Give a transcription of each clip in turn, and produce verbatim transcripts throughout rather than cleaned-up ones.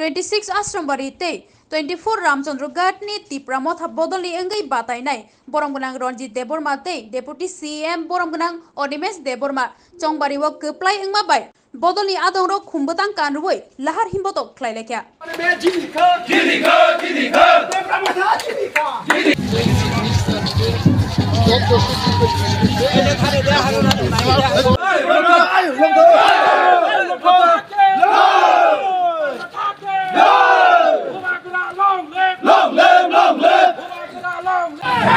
twenty six Ashrambari tei twenty four Ramchandra Ghat ni Tipra Motha bodolni wngwi batainai borom gwnang Ranjit Debbarma tei Deputy C E M borom gwnang Animesh Debbarma chongbari o kwplai wngma bai bodolni adongrok khum bwtang kanrwi lahar himbotok khlai laikha. Long live! Long live! Long live!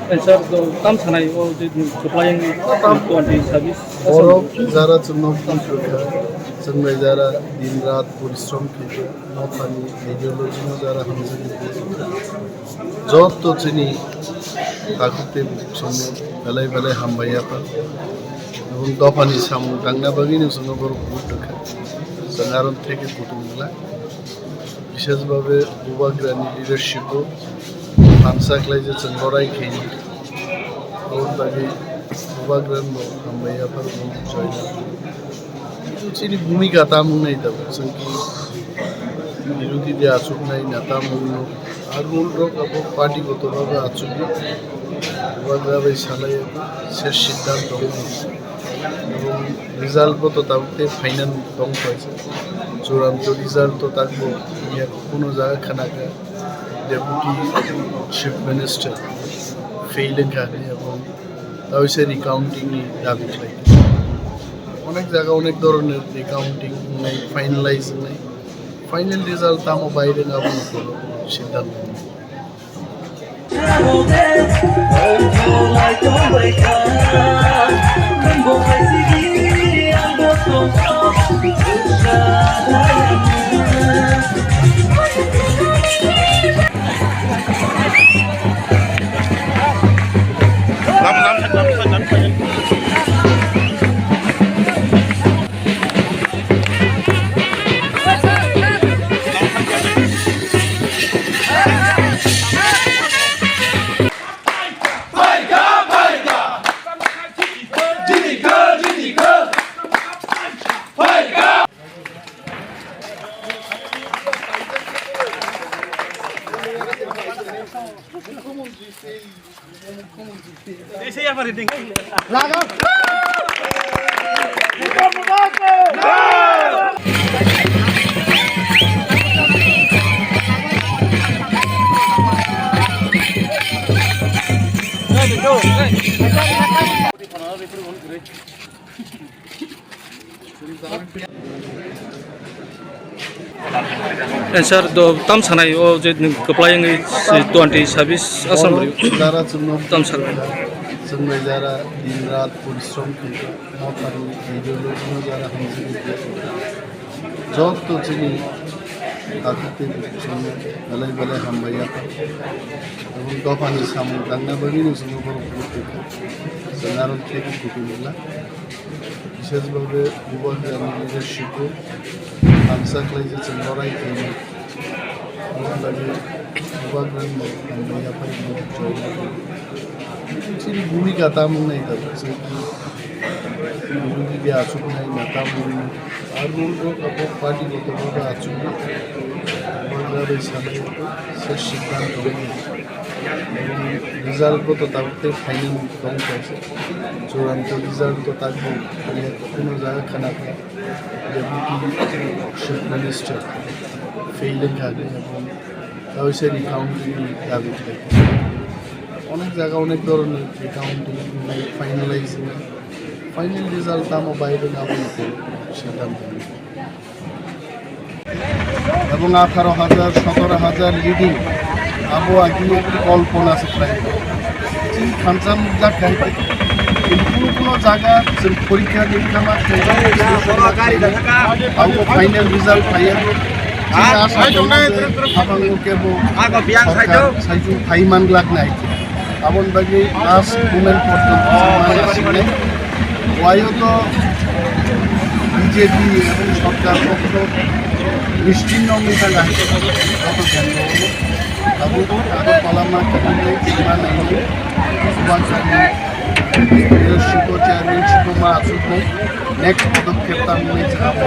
Eh, sir, do tam sanai o je kwplai yang twenty service. Borok jara chwngno buji rwkha, chwngnai jara din rat porishrom khaikha, mothani ideology no jara hamjagwi rwkha. Joto chini takhuk tei bukhuk songno belai belai hambai yapha. Ebong dophani samung tangna bagwino chwngno borok vote rwkha. Chwng aro theke kutung glak. Bisesbhabe Bubagrani leadership o thansa khlai je chwng lorai khaini. Aboni bagwi Bubagrano hambai yaphar bo join. Kintu chini bhumika tamo wngnai da chwng ki birodhi de achuknai na tamo wngno. Ar rule rok abo party goto rok achukdi. Bubagra bai salai se siddhant tongo. Ebong result bo to tabuk tei final tong paisa. Churanto result to takbo ya kuno jaga khana kha Deputy Chief Minister fail wngkha hinwi ebong tawisa recounting ni dabi khlai. Onek jaga onek doroner recounting wngnai, finalize wngnai. Final result tamo baire wngkha abono siddhant. Eh, sir, do tam sanai o je kwplai wngwi twenty service Assam ri. Jara chwngno tam sanai. Chwngnai jara din rat porishrom khaikha, mothani ideology no jara hamjagwi khaikha. Joto chini takhuk tei bukhuk songno belai belai hambai yapha. Ebong dophani samung tangna bagwino chwngno borok vote rwkha. Chwng aro theke kutung glak. Bisesbhabe Bubagrani leadership o thansa khlai je chwng lorai khainai. Aboni bagwi Bubagrano hambai yaphar bo join. Chini bhumika tamo wngnai da chwng birodhi de achuknai na tamo wngwi. Ar rule rok abo party goto rok achuknai. Bubagra bai sanai se siddhant tongwi. Result bo to tabuk tei final tong paisa. Churanto result to takbo kuno jaga khana kha Deputy Chief Minister fail হয়ে থাকে এবং অবশ্যই রিকাউন্টিং দাবি থাকে। অনেক জায়গা অনেক ধরনের recounting, finalising, final result tamo বাইরে না বলতে সিদ্ধান্ত নিই। Ebong atharo hajar, sotoro hajar leading, abo agi ekti kolpona se khlai. Chini thansa nukjak hai, kuno kuno jaga chwng porikha nukjama khlai, abo final result phaiya. Chini asa tongo je habango kebo sorkar saichung phai manglak nai. Aboni bagwi last moment porjonto chwng mani sinai. Wayo to B J P ebong sorkar pokho nishchinno wngwi thangkha hai joto kendro. Tabuk Agartala ma khe wngwi thangma nangwi Subhankar ni leadership o chairmanship o ma achuknai next podokkhep tangmani chwng.